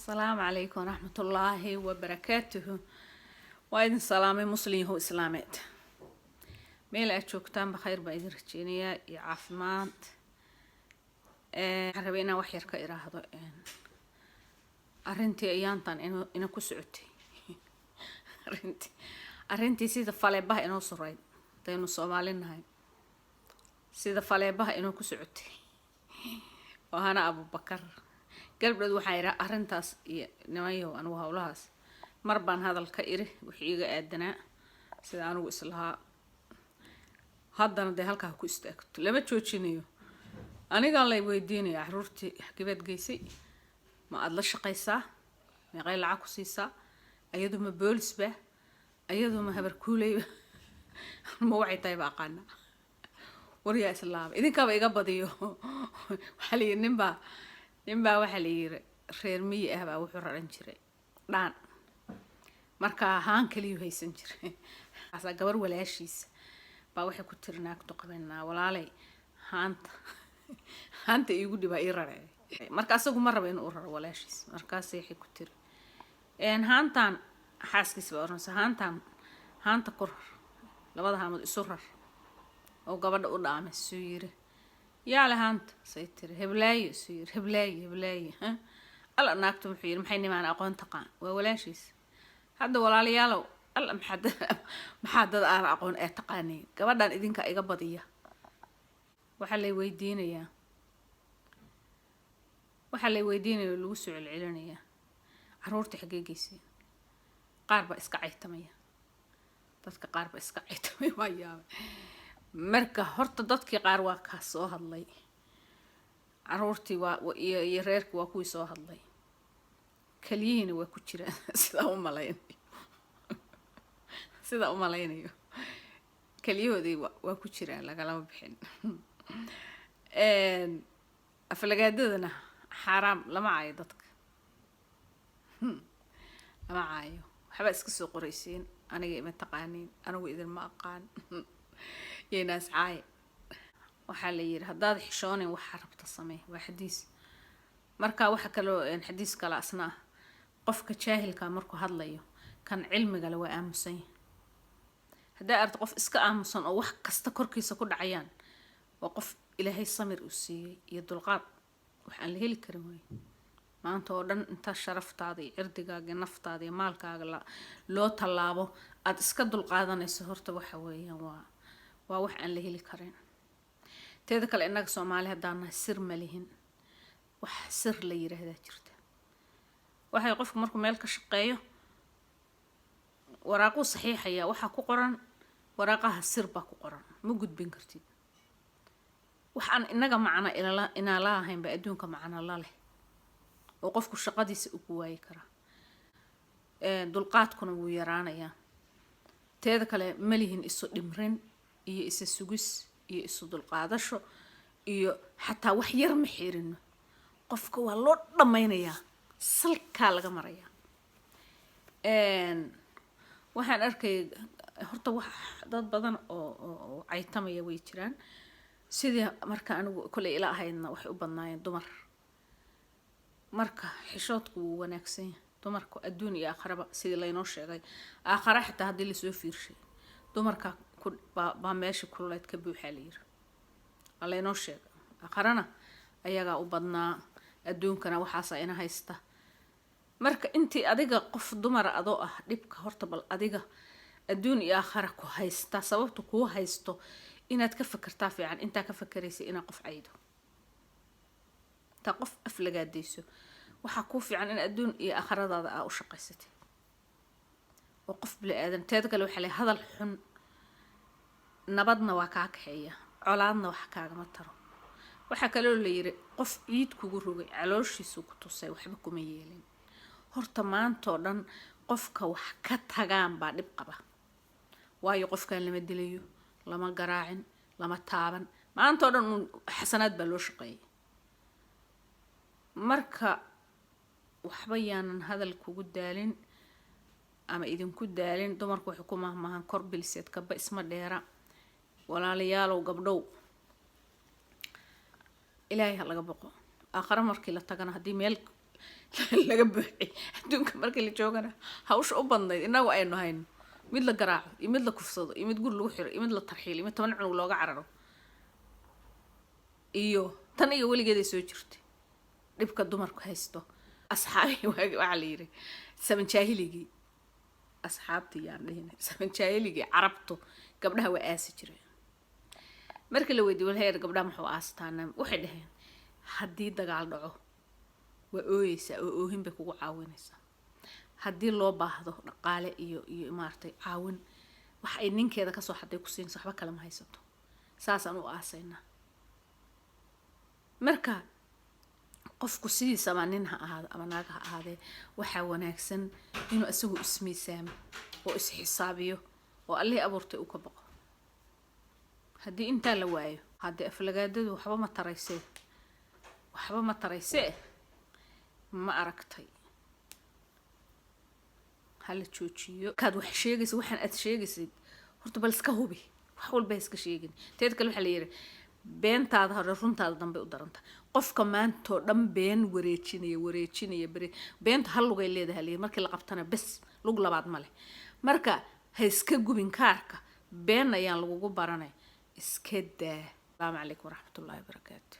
Asalaamu calaykum waraxmatullaahi wabarakaatuhu. Waa idin salaamay, Muslim yahow islaameed. Meel aad joogtaanba khayr baa idin rajeynayaa iyo caafimaad. Waxaan rabay inaan wax yar ka iraahdo arrintii ayaantan ina ku socotay, arrintii sida faleebaha inoo surayd hadaynu Soomaali nahay, sida faleebaha inoo ku socotay oo Hana Abubakar galabdhood. Waxaan idhaa arrintaas iyo nimanyahow, anigu howlahaas mar baan hadal ka iri wixii iga aadanaa sida anigu islahaa. Haddana dee halkaa ku istaagto lama joojinayo. Anigaa lay weydiinaya: caruurtii xagibaad geysay? Ma aada la shaqaysaa? Meeqay lacag ku siisaa? Ayadu ma boolisba? Ayadu ma habarkuuleyba? Ma waxay tahay ba aqaana? Waryaa islaama, idinkaaba iga badiyo. Waxaa la yidhi ninbaa waxaa la yiri reer miyi ah baa wuxuu raran jiray dhaan. Marka haan kaliyuu haysan jiray. Kaasaa gabar walaashiisa baa waxay ku tiri: "Naagtu qabanaa, walaalay, haanta iigu dhibaa, ii rare." Marka asagu ma raba inuu raro walaashiis. Markaas waxay ku tiri haantan, xaaskiisa baa oranaysa, "Haantan haanta ku rar, labada haamood isu rar oo gabadha u dhaamay." Suu yiri: "Yaa le haanta?" Say tiri: "Heblaayo." Suu yiri: "Heblaayo, heblaayo alla naagtu." Wuxuu yiri: "Maxay nimaan aqoon taqaan?" Waa walaashiis. Hadda walaalayaalow, alla maxaa dad aan aqoon ee taqaaniin? Gabadhan idinka iga badiya. Waxaa lay weydiinayaa, waxaa lay weydiinaya oo lagu soo celcelinayaa: caruurta xaggee geyseen? Qaar baa iska caytamaya, dadka qaar baa iska caytamaya. Waa yaabay. Marka horta dadkii qaar waa kaas soo hadlay, caruurtii waa iyo reerkii waa kuwii soo hadlay, keliyihiina waa ku jiraan. Sidaa u malaynayo keliyahoodii waa ku jiraan, lagalama bixin. Aflagaadadana xaaraam, lama caayo, dadka lama caayo. Waxbaa iska soo qoraysiin. Aniga ima taqaaniin, anigu idinma aqaan, yaynaas caaye. Waxaa la yidhi: "Haddaad xishoonayn, waxaa rabta samee." Waa xadiis. Marka waxa kaloo xadiis kale asna ah: qofka jaahilka markuu hadlayo, kan cilmigale waa aamusan yahay. Haddaa aragto qof iska aamusan oo wax kasta korkiisa ku dhacayaan, waa qof Ilaahay samir uu siiyey iyo dulqaad. Wax aan la heli karin wey. Maanta oo dhan intaa sharaftaada iyo cirdigaaga iyo naftaada iyo maalkaaga loo tallaabo aada iska dulqaadanayso, horta waxa weeyaan waa wax aan la heli karin. Teeda kale, innaga Soomaali haddaan nahay, sir ma lihin. Wax sir la yiraahdaa jirta? Waxay qofku markuu meel ka shaqeeyo, waraaquu saxiixaya. Waxaa ku qoran waraaqaha sir baa ku qoran, ma gudbin kartid. Wax aan inaga macno ilala inaa la ahayn ba adduunka macno la leh oo qofku shaqadiisa ugu waayi karaa. Dulqaadkuna wuu yaraanayaa. Teeda kale, ma lihin isu dhimrin iyo isa sugis iyo isu dulqaadasho iyo xataa wax yar ma xirino. Qofka waa loo dhammaynayaa, salkaa laga marayaa. Waxaan arkay horta wax dad badan oo caytamaya way jiraan. Sidii marka anigu kolay ila ahaydna, waxay u badnaayeen dumar. Marka xishoodku wuu wanaagsan yahay. Dumarku adduun iyo aakharaba, sidii laynoo sheegay, aakhara xitaa haddii lasoo fiirshay, dumarka ku baa meesha kululeed ka buuxaa la yiri. Waa laynoo sheegay, aakharana ayagaa u badnaa, adduunkana waxaasa ina haysta. Marka intii adiga qof dumara adoo ah dhibka horta bal adiga adduun iyo aakhara ku haysta, sababta kuu haysto inaad ka fakertaa fiican intaa ka fakeraysa inaad qof caydo, intaa qof aflagaadayso. Waxaa kuu fiican in adduun iyo aakhiradaada aa u shaqaysatay oo qof bini aadan. Teeda kale, waxaa lay hadal xun nabadna waa kaa kaxeeya, colaadna wax kaagama taro. Waxaa kaloo la yiri: qof ciid kugu rogay, calooshiisu ku tusay, waxba kuma yeelin. Horta maantoo dhan qofka wax ka tagaan baa dhib qaba, waayo qofkan lama dilayo, lama garaacin, lama taaban. Maantao dhan uun xasanaad baa loo shaqeeyay. Marka waxba yaanan hadal kugu daalin ama idinku daalin. Dumarku waxay ku mahmahan: "Kor biliseed kaba isma dheera." Walaalayaalow, gabdhow, Ilaahay ha laga boqo. Aakhare markii la tagana, haddii meel Laga buuxi adduunka markii la joogana hawsha u badnayd innagu aynu hayno mid la garaaco iyo mid la kufsado iyo mid guri lagu xiro iyo mid la tarxiilo iyo mid 10 cunug looga cararo iyo tan iyo weligeeday soo jirtay dhibka dumarku haysto. Asxaabi waagi waxaa la yiri saman jaahiligii, asxaabtii yaan dhihin, saman jaahiligii Carabtu gabdhaha waa aasi jireen. Markii la weydiiyey, "Walheer, gabdhaha muxuu aastaana?" waxay dhaheen, "Haddii dagaal dhaco waa ooyeysaa oo oohin bay kugu caawinaysaa. Haddii loo baahdo dhaqaale iyo maaragtay caawin, wax ay ninkeeda kasoo xaday ku siinaysa, waxba kale ma haysato, saasaan u aasaynaa." Marka qofku sidiisaba, nin ha ahaado ama naag ha ahaadee, waxaa wanaagsan inuu isagu ismiisaamo oo isxisaabiyo oo Allihii abuurtay uu ka baqo. Haddii intaa la waayo, haddii aflagaadadu waxba ma taraysee, waxba ma taraysee, ma aragtay? Hala joojiyo. Kaad wax sheegaysa, waxaan aad sheegaysid horta bal iska hubi. Wax walba ha iska sheegin. Teed kale waxaa la yidhi, beentaada hore runtaada dambe u daranta. Qofka maantoo dhan been wareejinaya, wareejinaya, bere beenta hal lugay leedahay la yidhi, markii la qabtana bes, lug labaad ma leh. Marka ha iska gubin kaarka, been ayaan lagugu baranay, iska daa. Asalaamu calaykum waraxmatullaahi wabarakaatu.